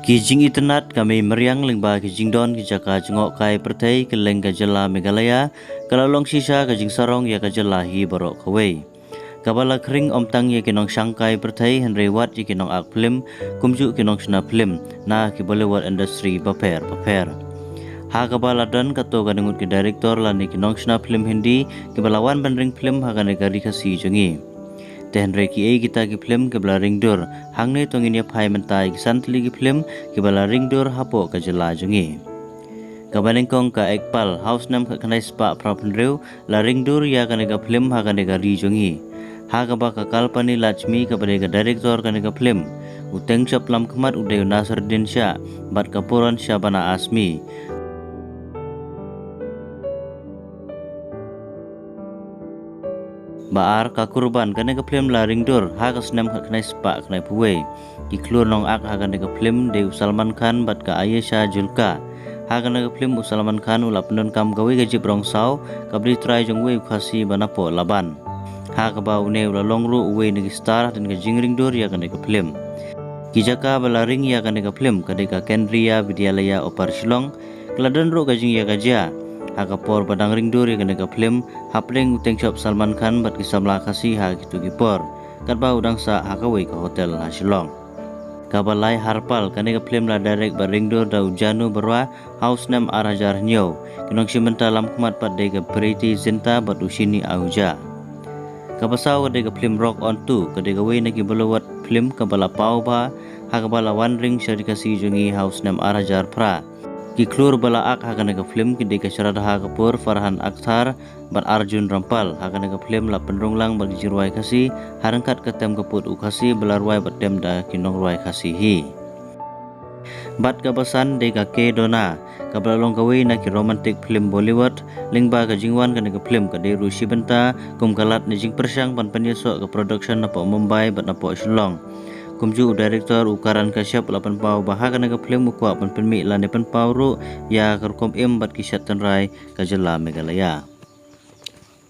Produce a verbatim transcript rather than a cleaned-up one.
Ki jingitynnad ka mei mariang lyngba ki jingdon ki jaka jngohkai pyrthei kylleng ka jylla Meghalaya, ka la long shisha ka jingsarong ïa ka jylla hi baroh kawei. Kaba la khring ym tang ïa ki nongshangkai pyrthei hynrei wat ïa ki nong-ak phlim, kumjuh ki nongshna phlim na ki Bollywood industry bapher bapher. Ha kaba la don katto katne ngut ki director lane ki nongshna phlim Hindi kiba la wan ban ring phlim ha kane ka ri Khasi jong ngi. Te hynrei kiei kita ki phlim kiba la ring dur? Hangne to ngin ïa phai mynta ïa ki san tylli ki phlim kiba la ring dur hapoh ka jylla jong ngi. Kaba nyngkong ka Ekpal, ha u snem khatkhyndai spah phra phew hynriew, la ring dur ïa kane ka phlim ha kane ka ri jong ngi. Ha kaba ka Kalpani Lakshmi kaba dei ka director kane ka phlim, u tengshop lamkhmat u dei u Naseeruddin Shah, bad ka Puran Shabana Azmi. Ba ar ka Kurban, kane ka phlim la ring dur ha ka snem khatkhyndai spah khyndai phew wei. Ki khlur nong-ak ha kane ka phlim dei u Salman Khan bad ka Ayesha Julka. Ha kane ka phlim u Salman Khan u la pyndonkam kawei ka jip rong saw kaba dei trai jong uwei u Khasi ba napoh Laban. Ha kaba une u la long ruh uwei na ki star hadien ka jingring dur ïa kane ka phlim. Ki jaka ba la ring ïa kane ka phlim ka dei ka Kendriya Vidyalaya Upper Shillong, ka la don ruh ka jingïakajia ha ka por ba dang ring dur ïa kane ka phlim hapdeng u tengshop Salman Khan bad ki samla Khasi ha kito ki por, katba u dang sah ha kawei ka hotel ha Shillong. Kaba lai Harpal, kane ka phlim la direct bad ring dur da u Janu Barua ha u snem ar hajar hynñiew. Ki nongshim bynta lamkhmat pat dei ka Preity Zinta bad u Shini Ahuja. Kaba saw ka dei ka phlim Rock On Two, ka dei kawei na ki Bollywood phlim kaba la paw bha, ha kaba la wan ring sha ri Khasi jong ngi ha u snem ar hajar phra. Ki khlur ba la ak ha kane ka phlim ki dei ka Shraddha Kapoor, Farhan Akhtar bad Arjun Rampal. Ha kane ka phlim la pynrung lang bad ki jingrwai Khasi ha ryngkat ka tem ka pud u Khasi ba la rwai bad tem da ki nongrwai Khasi hi. Bad kaba san dei ka Ke Dona, kaba la long kawei na ki romantic phlim Bollywood. Lyngba ka jingwan kane ka phlim ka dei ruh shi bynta kum ka lad ne jingpyrshang ban pynïasoh ka production napoh Mumbai bad napoh Shillong. Kumjuh u director u Karan Kashyap la pynpaw ba ha kane ka phlim u kwah ban pynmih lane pynpaw ruh ïa ka rukom im bad ki shet tynrai ka jylla Meghalaya.